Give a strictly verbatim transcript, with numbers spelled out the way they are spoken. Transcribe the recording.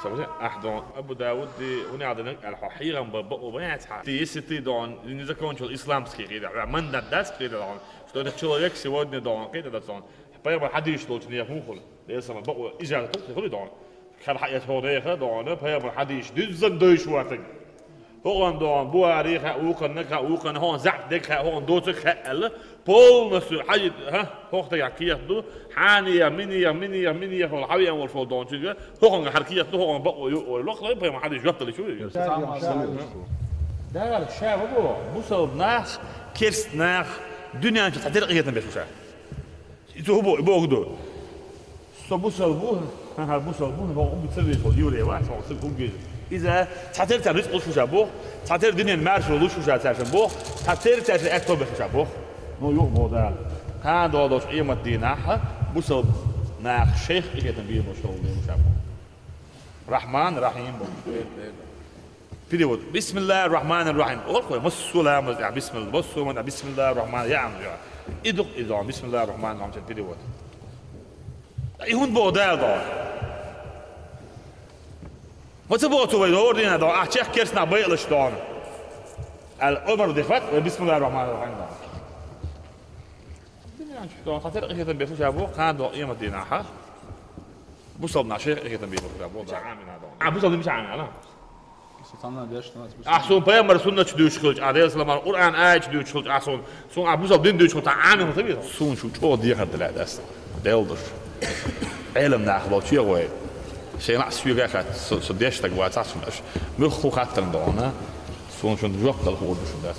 Смотри, ахь дон Абу Давуд ди, уни адана ал хьо хьийган ба бакъу ба яц хьа. Ты, если ты дон не закончил исламский кида, ва ман да дас кида дон, что этот человек сегодня дон кида дон. Пайгамбар хьадис долчу нехан хул. Десама бакъу ижаза тулхи хули дон. Хар хьа эт хьо неха дон, пайгамбар хьадис диззан дойш ватаг. ХӀокхун догӀун Бухари хаьа, вукхунна хаьа, вукхунна хӀокхун заьӀап дерг хаьа, хӀокхун доцург хаьа аьлла, полностью хьажа, хӀа, хӀокху дагахь кехат ду, хьанех, минех, минех, минех волу хьан веана волуш волу догӀун чуьга, хӀокхунга хьан кехат ду, хӀокхунна бакъо ю, ой, лохлой, пайма хьадис жоп даличу. Дагара ша ма бо, бусалба нах, керст нах, дуьнен чу цхьатерра къинхетам беш бу ша. И цо хӀун бо-, боху ду? Со бусалба ву, хӀара бусалба ву, хӀокху хӀума ца веза, хӀокху еврей вац, хӀокху ца хӀума веза. Иза цхьатерра цара рицкъ луш ву ша боху, цхьатерра дуьненан маршо луш ву ша цаьршинна боху, цхьатерра цаьршинна аьтто беш ву ша боху. Ну, юха боху Дала. Кхана догӀу долчу къемат дийнахь бусалба нах шайх къинхетам бийр болуш хӀокху бийр бу ша боху. Рахьман, Рахьим боху. Перевод. Бисмиллахир Рахманир Рахим. Олхой, массо а ламаз тӀехь бисмилла, массо а ман тӀехь бисмиллахир Рахман яам йо. И ду-кх иза, бисмиллахир Рахманир Рахим, перевод. И хӀунда боху Дала догӀу? Ма ца боху цо вай догӀур дийна догӀу, ахь чехка керст нах байалаш догӀу. Ал Ӏумар дихат, вай бисмиллахир Рахманир Рахим догӀу. Дуьнен чу догӀу, цхьатерра къинхетам беш ву ша боху, кхана догӀу къемат дийнахь. Бусалба нах шайх къинхетам бийр бу ша боху. Мича Ӏамина догӀу? А, бусалба дин мича Ӏамина? Ахь суна пайхамар суннатчу дуьйцуш хилча, ахь Делан саламан Къуръан аятчу дуьйцуш хилча, ахь суна, суна ахь бусалба дин дуьйцуш хилча, ахь Ӏамин хӀун ца веза? Суна шу чӀогӀа дехар дан лаьа ас. Делдаш. Ӏелам нах болчу вай. Шайна а соьга а хаьттина, со, со деш стаг вацахь суна аша. Муьлхха хаттарна догӀу, суна шуна жоп дала хуур ду шуна дац.